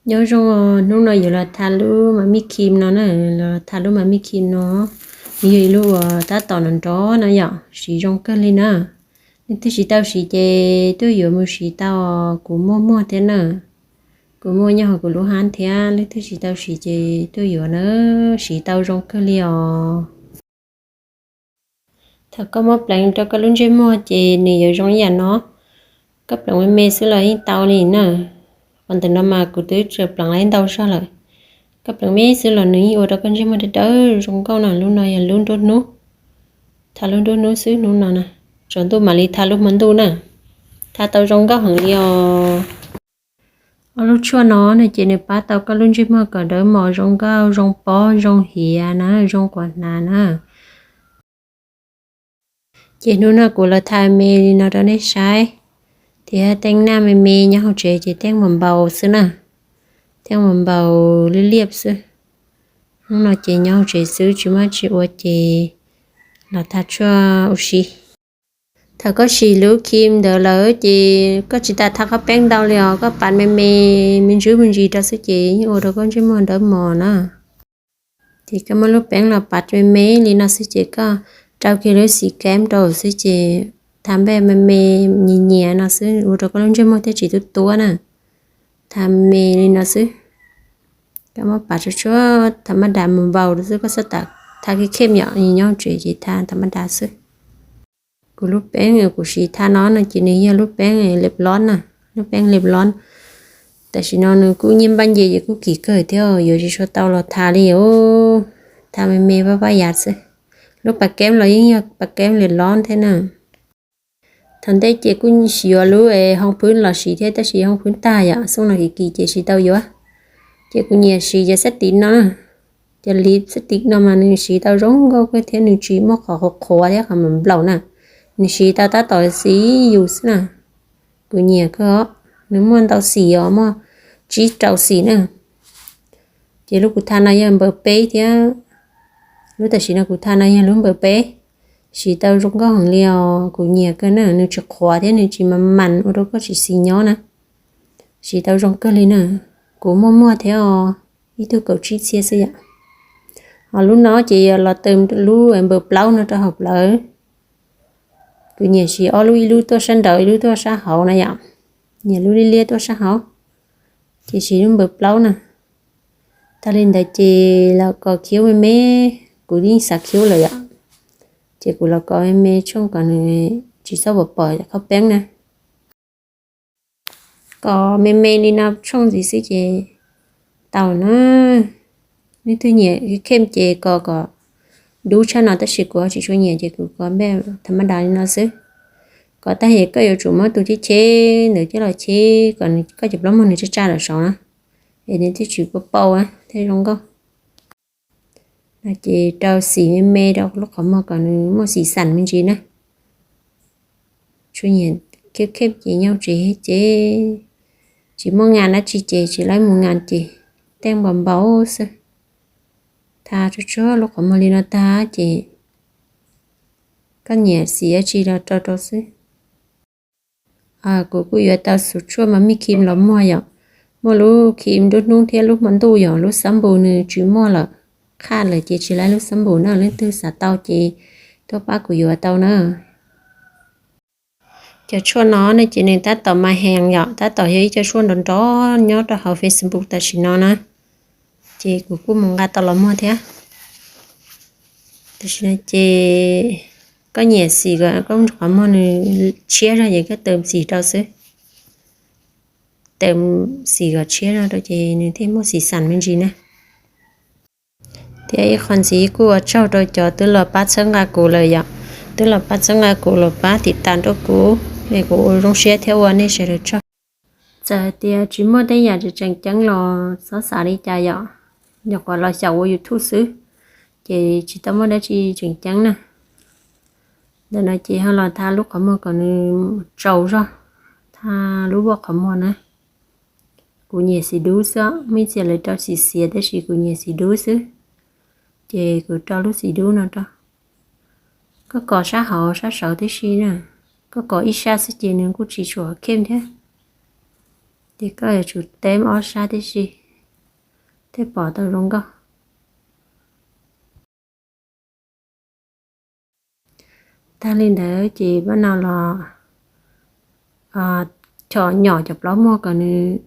Nyob zoo, hnub no yuav los tha lub mamij cream no na, los tha lub mamij cream no. Nws yog ib lub uas tab tom nrov nrov no yom, siv zoo kawg li na. Leej twg tsis tau siv ces tuaj yuav mus siv tau, kuv muaj muag thiab na. Kuv muaj nyob hauv kuv lub hab thiab, leej twg tsis tau siv ces tuaj yuav na, siv tau zoo kawg li os. Thaum koj muab pleev rau koj lub ntsej muag ces nws yuav zoo ib yam no. Koj pleev me me xwb los yeej tau li na. Qhov ntawm no mas kuv twb tseem pleev ntau zog lawm. Koj pleev me xwb los nws yeej ua rau koj ntsej muag dawb dawb zoo nkauj no. Lub no yog lub nruab hnub, tha lub nruab hnub xwb hnub no na. Tsaus ntuj mam li tha lub hmo ntuj na, tha tau zoo nkauj heev li os. Ob lub tshuaj no no ces nws pab tau koj lub ntsej muag kom dawb mos zoo nkauj zoo pob zoo hiav na, zoo quas hnav na. Ces hnub no kuv los tha me li no rau nej saib, thiab teej naj me me nyob hauv tsev ces teej npau npau xwb na, teej npau npau liab liab xwb. Hnub no ces nyob hauv tsev xwb tsis muaj tsis ua ces los tha tshuaj ua si. Thaum koj siv lub cream ntawd lawm ces koj tsis tas tha qhov peeb ntau li os, koj pab me me, me ntsis me ntsis rau xwb ces yeej ua rau koj ntsej muag dawb mos na. Ces koj muab lub peeb los pab me me li no xwb ces koj rau kiag lub xim keeb rau xwb ces tha npej me me nyias nyias no xwb ua rau koj lub ntsej muag thiaj tsis tuab tuab na. Tha me li no xwb. Koj muab pab tsuag tsuag tham maj das mus npau rau xwb, koj txhob tha kheej kheej yom, nyob tsev ces tha tham maj das xwb. Kuv lub peeb kuv siv tha no no ces nws yog lub peeb lip gloss na, lub peeb lip gloss. Tam sim no nws kuj nyiaj npaj nce ces kuj kim kawg thiab, yuav tsis tshua tau los tha li os. Tha me me pab pab yav xwb. Lub pas keeb los yeej yog pas keeb lip gloss thiab na. Thaum ntej ces kuj siv yuav lub hoo phwb los siv thiab tab sis hoo phwb tag yom, xooj no kim kim ces tsis tau yuav. Ces kuv nyiam siv cov xab tiv no na. Cov lip xab tiv no mas nws siv tau zoo nkauj kawg thiab nws tsis muaj qhov qhuav qhuav thiab qhov nplaum nplaum na. Nws siv tau tab tom xis yus xwb na. Kuv nyiam kawg os, nws muaj ntau xim os, muaj tsib rau xim na. Ces lub kuv tha no yog npawb peb thiab, lub tam sim no kuv tha no yog lub npawb peb. Siv tau zoo nkauj heev li os, kuv nyiam kawg na, nws tsis qhuav thiab nws tsis mas mas ua rau koj tsis xis nyob na. Siv tau zoo kawg li na, kuv muaj muag thiab os, ib tug kaum tsib txhiab xwb yom. Ho lub no ces yog los tawm lub npawb plaub no rau hauv plawv. Kuv nyiam siv ob lub, ib lub tuaj sab nraud ib lub tuaj sab hauv na yom. Nyiam lub liab liab tuaj sab hauv, ces siv lub npawb plaub na. Tag li ntawd ces los kos khiub me me, kuv yeej xav khiub lawm yom. Ces kuv los kos me me tshooj kom nws tsis txhob pom pom qhov peeb na. Kos me me li no tshooj ntxiv xwb ces tau na. Leej twg nyiam kheej ces kos kom dub tshaj no tab sis kuv ho tsis tshua nyiam ces kuv kos npej tham maj das li no xwb. Kos tag ces koj yuav tsum muab tus cheb cheb ntawd coj los cheb kom koj cov plaub muag nws tsaj tsaj lawm saud na, es nws thiaj tsis pau pau thiab zoo nkauj. No ces rau xim me me rau lub qhov muag kom nws muaj xim xas me ntsis na. Tsuas nyiam kheej kheej ces nyob tsev ces tsis muaj ngas dab tsi ces tsis laib mus ngas ces teej npau npau xwb. Tha tsuag tsuag lub qhov muag li no tag ces koj nyiam xim dab tsi los rau rau xwb. Kuv kuj yuav tau xim tshuaj mas mij khim los muag yom. Muaj lub khim nruab hnub thiab lub hmo ntuj yom, lub xab npus nws tsis muaj lawm, qhaj lawm ces tsis laib lub xab npus na, leej twg xav tau ces tuaj pab kuv yuav tau na. Cov tshuaj no ne ces nws tab tom mas heev yom, tab tom yog ib co tshuaj nrov nrov nyob rau hauv Facebook tam sim no na, ces kuv kuj mus nqa tau los muag thiab. Tam sim no ces koj nyiam xim kom koj qhov muag nws tshiab zog ces koj tawm xim rau xwb. Tawm xim kom tshiab zog rau ces nws thiaj muaj xim xas me ntsis na. Thiab ib qho ntxiv kuj ua tsaug rau cov twb los pab txhawb nqa kuv lawm yom, twb los pab txhawb nqa kuv los pab tiv tas rau kuv, es kuv ua zoo siab thiab ua nej sawv daws tsaug. Txawm hais tias tsis muaj tej yam tseem ceeb los txhob xav li cas yom, nyuam qhuav los xyaum ua YouTube xwb, ces tsis tau muaj dab tsi tseem ceeb na. Ntawm no ces ho los tha lub qhov muag kom nws tsaus zog, tha lub voj qhov muag na. Kuv nyiam xim dub xwb, muaj ib txhia lawv rau xim xiav tab sis kuv nyiam xim dub xwb, ces kuv rau lub xim dub no rau. Koj kos sab hauv sab saud tib si na, koj kos ib sab xwb ces nws kuj tsis tshua kheej thiab. Ces koj yuav tsum teb ob sab tib si thiaj pom tau zoo nkauj. Tag li ntawd ces pab no los chom nyom cov plaub muag kom nws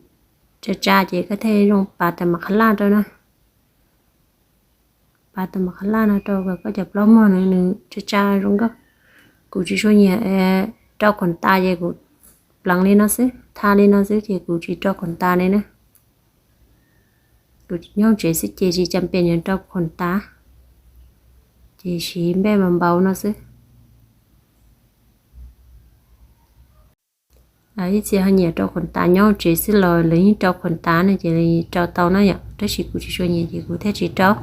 tsa tsa ces koj thiaj zoo pas tas mas qhab laj rau na. Pas tas mas qhab laj no rau kom koj cov plaub muag nws nws tsa tsa zoo nkauj. Kuv tsis tshua nyiam rau khoom tas ces kuv pleev li no xwb, tha li no xwb ces kuv tsis rau khoom tas li na. Kuv nyob tsev xwb ces tsis cas pes nyiam rau khoom tas, ces siv npej mas npaum no xwb. Ib txhia ho nyiam rau khoom tas nyob tsev xwb los lawv yeej rau khoom tas no ces rau tau na yom, tab sis kuv tsis tshua nyiam ces kuv thiaj tsis rau.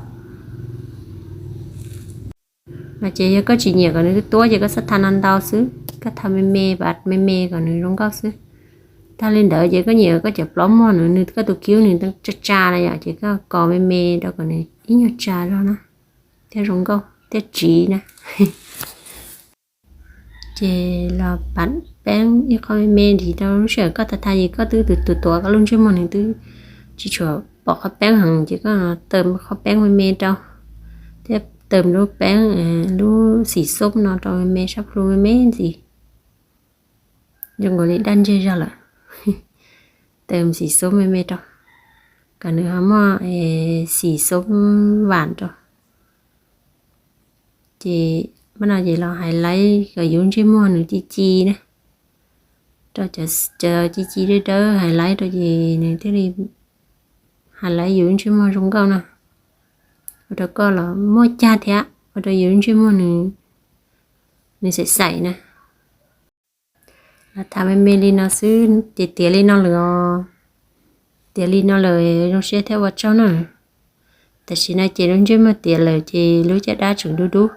No ces yog koj tsis nyiam kom nws tuab ces koj txhob tha no ntau xwb, koj tha me me, pas me me kom nws zoo nkauj xwb. Tag li ntawd ces koj nyiam koj cov plaub muag nws, nws koj tus kiub nws tsa tsa na yom, ces koj kos me me rau kom nws ib nyuag tsa zog na, thiaj zoo nkauj thiaj tsiv na. Ces los pas peeb ib qho me me ntsis rau, lub sij hawm koj tha tha ces koj twb tus tuav koj lub ntsej muag nws twb tsis tshua pom qhov peeb heev ces koj tawm qhov peeb me me rau, thiab tawm lub peeb, lub xim xoob no rau me me sab plhu me me ntxiv, zoo nkaus li daj ntseg zog lawm. Tawm xim xoob me me rau, kom nws ho muaj xim xoob vam rau. Ces pab no ces los hais laiv kom yus ntsej muag nws ci ci na, rau cov ci ci dawb dawb hais laiv rau ces nws thiaj li hais laiv yus ntsej muag zoo nkauj no. Ua rau koj los muaj cag thiab ua rau yus ntsej muag nws xaim xaim na. Los tha me me li no xwb ces tiav li no lawm os. Tiav li no lawm zoo siab thiab ua tsaug na. Tam sim no ces lub ntsej muag tiav lawm ces lub caj dab tseem dub dub,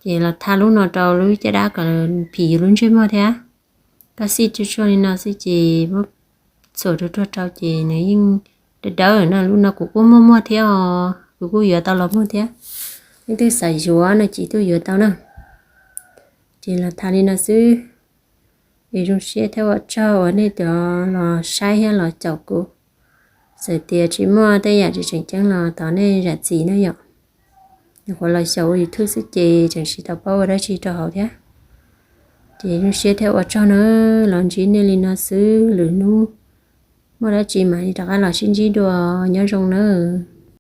ces los tha lub no rau lub caj dab kom phim yus lub ntsej muag thiab. Koj xij tsuag tsuag li no xwb ces muab txhuam ruag ruag rau ces nws yeej dawb dawb na. Lub no kuv kuj muaj muag thiab os, kuv kuj yuav tau los muag thiab. Leej twg xav yuav no ces tuaj yuav tau na. Ces los tha li no xwb. Es zoo siab thiab ua tsaug uas nej cov los saib thiab los caum kuv. Txawm tias tsis muaj tej yam tsis tseem ceeb los thov nej zam txim na yom. Nyuam qhuav los xyaum ua YouTube xwb ces tseem tsis tau paub ua dab tsi rau hauv thiab. Ces zoo siab thiab ua tsaug na, los ntsib nej li no xwb, lwm hnub muaj dab tsi mam li rov qab los sib ntsib dua, nyob zoo nawb.